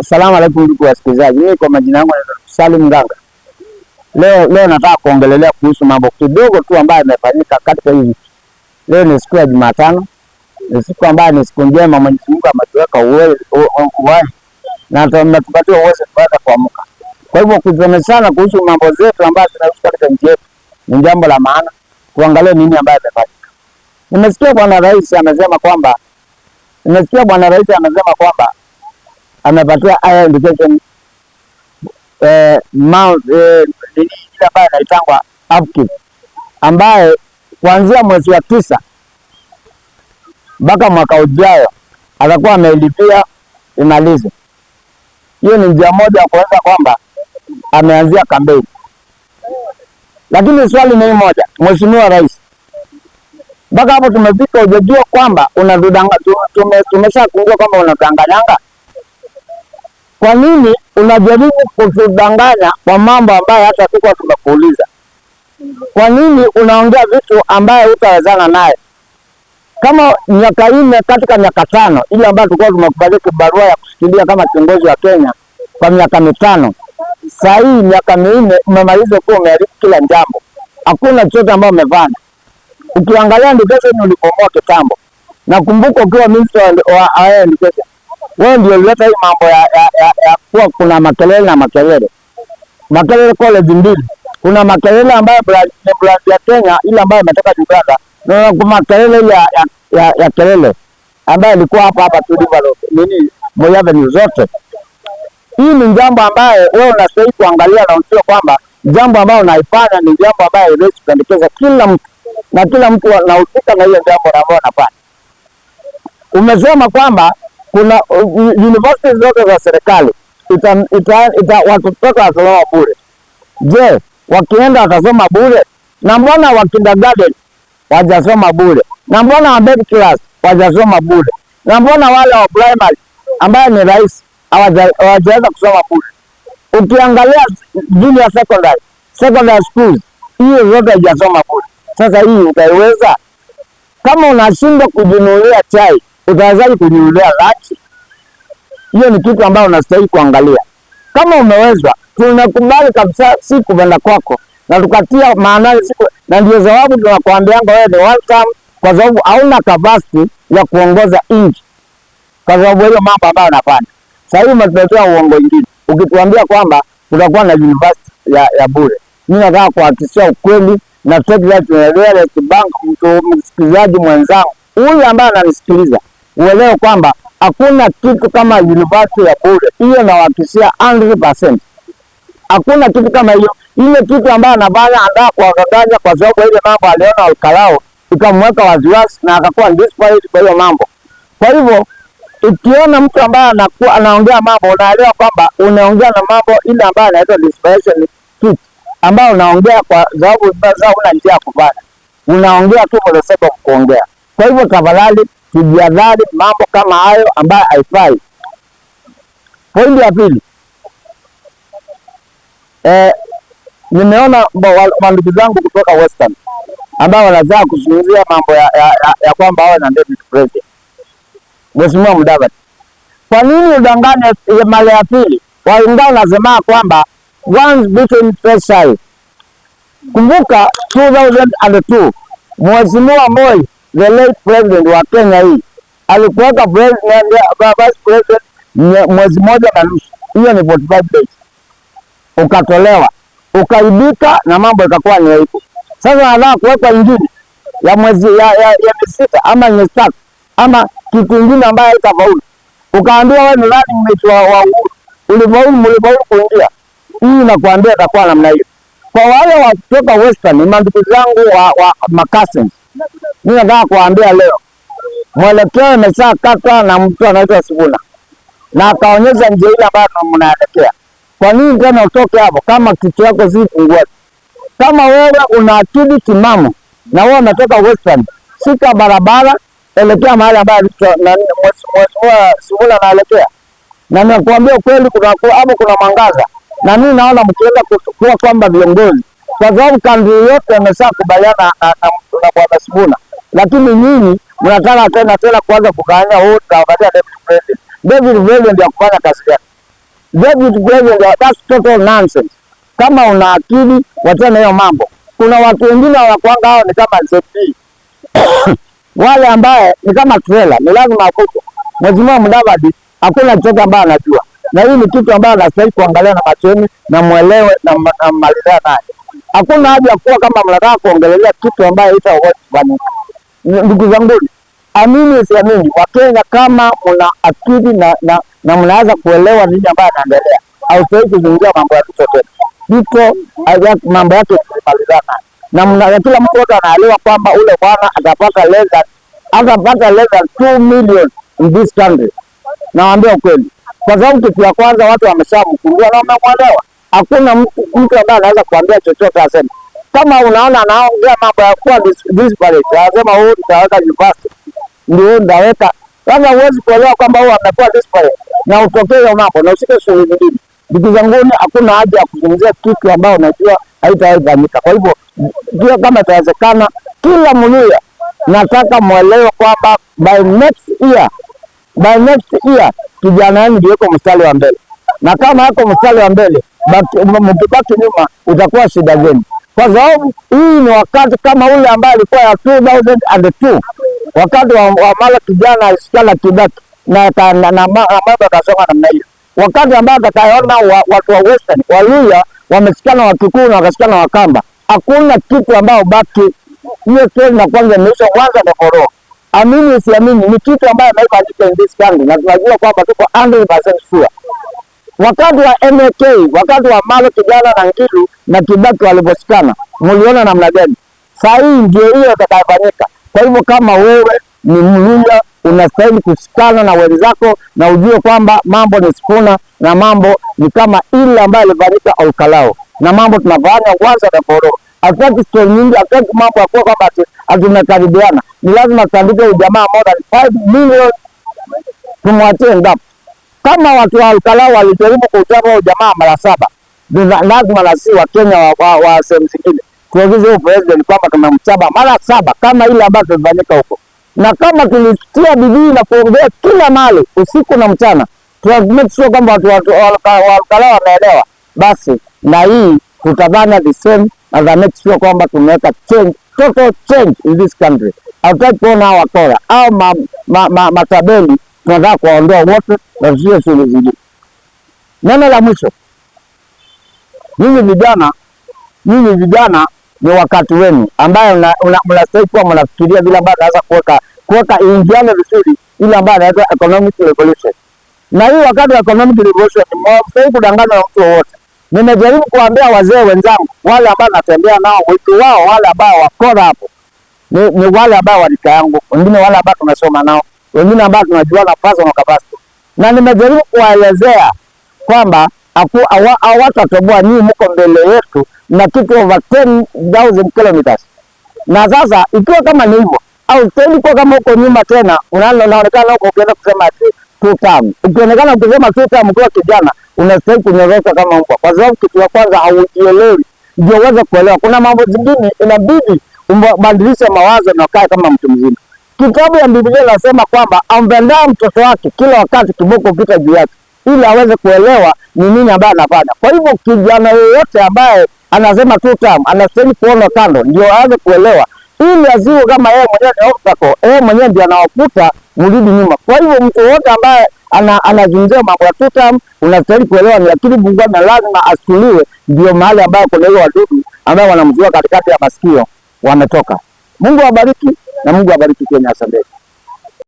Salamu alaikum ndugu wasikilizaji, mimi kwa majina yangu naitwa Salim Nganga. Leo nataka kuongelelea kuhusu mambo kidogo tu ambayo yamefanyika katika hii wiki. Leo ni siku ya Jumatano, ni siku ambayo ni siku njema. Mwenyezi Mungu ametuweka uhai na ametupatia uwezo tuweza kuamka. Kwa hivyo kusemezana kuhusu mambo zetu ambayo zinahusu katika nchi yetu ni jambo la maana, tuangalie nini ambayo yamefanyika. Nimesikia bwana rais amesema kwamba amepatia higher education mount, nini ile ambayo inaitangwa upkeep, ambaye kuanzia mwezi wa 9 mpaka mwaka ujao atakuwa ameilipia imalize. Hiyo ni njia moja ya kuweza kwamba ameanzia kampeni. Lakini swali ni moja, Mheshimiwa Rais, mpaka hapo tumefika, hujajua kwamba unatudanga, tumeshagundua kwamba unatudanganyanga. Kwa nini unajaribu kutudanganya kwa mambo ambayo hata tuko tumekuuliza? Kwa nini unaongea vitu ambayo hutawezana naye? Kama miaka 4 katika miaka 5 ile ambayo tulikuwa tumekupatia barua ya kushikilia kama kiongozi wa Kenya kwa miaka 5, saa hii miaka 4 umemaliza kuwa umeharibu kila jambo, hakuna chochote ambayo umefanya. Ukiangalia education ulibomoa kitambo. Nakumbuka ukiwa minister wa higher education, wewe ndio ulileta hii mambo ya kuwa kuna makelele na makelele. Makelele college mbili. Kuna makelele ambayo ni brand ya Kenya ile ambayo imetoka Uganda, na kuna makelele ya kelele ambayo ilikuwa hapa hapa tu River Road, nini Moi Avenue zote. Hii ni jambo ambaye wewe unastahili kuangalia na ujue kwamba jambo ambalo unaifanya ni jambo ambayo haiwezi kupendekeza kila mtu, na kila mtu anahusika na hiyo jambo ambalo anafanya. Umesema kwamba kuna university zote za serikali watoto watasoma bure. Je, wakienda watasoma bure? Na mbona wa kindergarten wajasoma bure? Na mbona wa baby class wajasoma bure? Na mbona wale wa primary ambaye ni rais hawajaweza kusoma bure? Ukiangalia junior secondary, secondary schools, hiyo zote haijasoma bure. Sasa hii utaiweza? Kama unashindwa kujinunulia chai, utawezaje kujinunulia lunch? Hiyo ni kitu ambayo unastahili kuangalia. Kama umeweza, tunakubali kabisa si kupenda kwako na tukatia maanani siku, na ndio sababu tunakuambianga wewe ni one time, kwa sababu hauna capacity ya kuongoza nchi, kwa sababu hiyo mambo ambayo unafanya. Sasa hivi umetuletea uongo mwingine ukituambia kwamba kutakuwa na university ya bure. Mimi nataka kuhakikishia ukweli na take that to the bank. Mtu msikilizaji mwenzangu huyu ambaye ananisikiliza, uelewe kwamba hakuna kitu kama university ya bure. Hiyo nawahakikishia 100%. Hakuna kitu kama hiyo. Ile kitu ambayo anafanya anataka kuwadanganya, kwa sababu ile mambo aliona Ol Kalou ikamweka wasiwasi na akakuwa desperate kwa hiyo mambo. Kwa hivyo ukiona mtu ambaye anakuwa anaongea mambo, unaelewa kwamba unaongea na mambo ile ambayo inaitwa desperation speech, ambayo unaongea kwa sababu sasa huna njia ya kufanya, unaongea tu kwa sababu ya kuongea. Kwa hivyo tafadhali tujihadhari mambo kama hayo ambayo haifai. Pointi ya pili, nimeona mandugu zangu kutoka Western ambao wanataka kuzungumzia mambo ya kwamba wawe na deputy president. Mheshimiwa Mudavadi, kwa nini udanganye mara ya pili? Waingawa unasema kwamba once bitten twice shy. Kumbuka 2002 Mheshimiwa Moi, the late president wa Kenya hii, alikuweka vice president mwezi moja na nusu, hiyo ni 45 days, ukatolewa ukaibika na mambo ikakuwa ni aibu. Sasa anataka kuwekwa ingine ya mwezi ya miezi 6 ama miezi 3 ama kitu kingine ambayo haitafaulu. Ukaambiwa wewe ni running mate wa Uhuru, ulifaulu, mlifaulu kuingia. Hii nakwambia itakuwa namna hiyo. Kwa wale wa kutoka Western, ni mandugu zangu wa Makassens, mimi nataka kuambia leo mwelekeo imeshakatwa na mtu anaitwa Sifuna na akaonyesha njia ile ambayo mnaelekea. Kwa nini tena utoke hapo kama kichwa yako si pungua? Kama wewe una akili timamu na wewe unatoka Western, shika barabara elekea mahali ambapo Mheshimiwa Sifuna anaelekea. Na nakuambia kweli, hapo kuna mwangaza. Na mimi naona mkienda kuwa kwamba viongozi, kwa sababu kambi yote imeshakubaliana na Bwana Sifuna, lakini nyinyi mnataka tena kuanza kugawanya wote, tutawapatia deputy president. Deputy President ya kufanya kazi gani? Deputy President, that's total nonsense. Kama una akili, wachana hiyo mambo. Kuna watu wengine wanakuanga hao ni kama ZB wale ambaye ni kama trailer, ni lazima akutwe. Mheshimiwa Mudavadi hakuna chochote ambaye anajua, na hii ni kitu ambayo anastahili kuangalia na machoni na mwelewe na mmalizana naye. Hakuna haja ya kuwa kama mnataka kuongelelea kitu ambayo haitawahi kufanyika. Ndugu zangu, amini usiamini, Wakenya kama mna akili na mnaweza kuelewa nini ambayo anaendelea, haustahili kuzungumzia mambo ya Ruto tena. Ruto mambo yake tulimalizana na mna, kila mtu wote anaelewa kwamba ule bwana atapata less than 2 million in this country. Nawaambia ukweli, kwa sababu kitu ya kwanza watu wameshamkundua na wamemwelewa. Hakuna mtu ambaye anaweza kuambia chochote aseme kama unaona anaongea mambo ya kuwa disparate, anasema huyu nitaweka university ndio nitaweka. Sasa huwezi kuelewa kwamba huyu amekuwa disparate na utokee hiyo mambo na usike shughuli nyingine. Ndugu zanguni, hakuna haja ya kuzungumzia kitu ambayo unajua haitawahi fanyika. Kwa hivyo ndio kama itawezekana, kila Mluhya nataka mwelewe kwamba by next year kijana wenu ndio yuko mstari wa mbele, na kama yako mstari wa mbele, mkibaki nyuma itakuwa shida zenu, kwa sababu hii ni wakati kama ule ambaye alikuwa ya 2002 wakati wa mara kijana alishikana Kibaki na mambo akasonga namna hiyo, wakati ambaye atakayeona watu wa Western Waluhya wameshikana Wakikuyu na wakashikana Wakamba, hakuna kitu ambao baki hiyo story na kwanza imeisha kwanza na koroa. Amini usiamini, ni kitu ambayo imefanyika in this country na tunajua kwamba tuko 100% sure. Wakati wa MAK, wakati wa Malo kijana na Ngilu na Kibaki walivyoshikana, mliona namna gani? Saa hii ndio hiyo itakayofanyika. Kwa hivyo kama wewe ni Mluhya unastahili kushikana na wenzako na ujue kwamba mambo ni Sifuna na mambo ni kama ile ambayo ilifanyika Olkalou na mambo tunafanya kwanza na koro. Hatutaki story nyingi, hatutaki mambo ya kuwa kwamba ati tumekaribiana. Ni lazima tutandike ujamaa more than 5 million tumwachie ngapi? Kama watu wa Olkalou walijaribu kuchapa ujamaa mara saba, lazima na sisi Wakenya wa sehemu zingine tuagize huyo president kwamba tumemchapa mara saba kama ile ambayo tulifanyika huko, na kama tulitia bidii na kuongea kila mahali usiku na mchana, tu make sure kwamba watu wa Olkalou wameelewa, basi na hii tutafanya the same and make sure kwamba tumeweka change, total change in this country. Hatutaki kuona hao wakora au matabeli, tunataka kuwaondoa wote na tusiwe shughuli zingine. Neno la mwisho, nyinyi vijana ni wakati wenu ambayo mnastahili kuwa mnafikiria vile ambavyo naweza kuweka ingiane vizuri ile ambayo inaitwa economic revolution. Na hii wakati wa economic revolution mstahili kudanganywa na mtu wowote. Nimejaribu kuambia wazee wenzangu wale ambao natembea nao, wengi wao wale ambao wakora hapo ni wale ambao wa rika yangu, wengine wale ambao tunasoma nao, wengine ambao tunajuana personal capacity, na nimejaribu kuwaelezea kwamba hawatatoboa, nyinyi mko mbele yetu na kitu over 10,000 kilometers. Na sasa ikiwa kama ni hivyo, au stahili kuwa kama uko nyuma tena, unaonekana huko ukienda kusema ati two term. Ukionekana ukisema two term ukiwa kijana, unastahili kunyoroshwa kama mbwa, kwa sababu kitu ya kwanza haujielewi, ndio uweze kuelewa. Kuna mambo zingine inabidi ubadilishe mawazo na ukae kama mtu mzima. Kitabu ya Biblia inasema kwamba ampendaye mtoto wake kila wakati kiboko pita juu yake, ili aweze kuelewa ni nini ambaye anafanya. Kwa hivyo kijana yeyote ambaye anasema two term anastahili kuona kando, ndio aweze kuelewa, ili asiwe kama yeye mwenyewe ni obstacle, yeye mwenyewe ndiye anawakuta mrudi nyuma. Kwa hivyo mtu wote ambaye anazungumzia mambo ya two term unastahili kuelewa ni akili pungua na lazima astuliwe, ndio mahali ambayo kuna hiyo wadudu ambao wanamzua katikati ya masikio wametoka. Mungu awabariki na Mungu awabariki Kenya. Asante.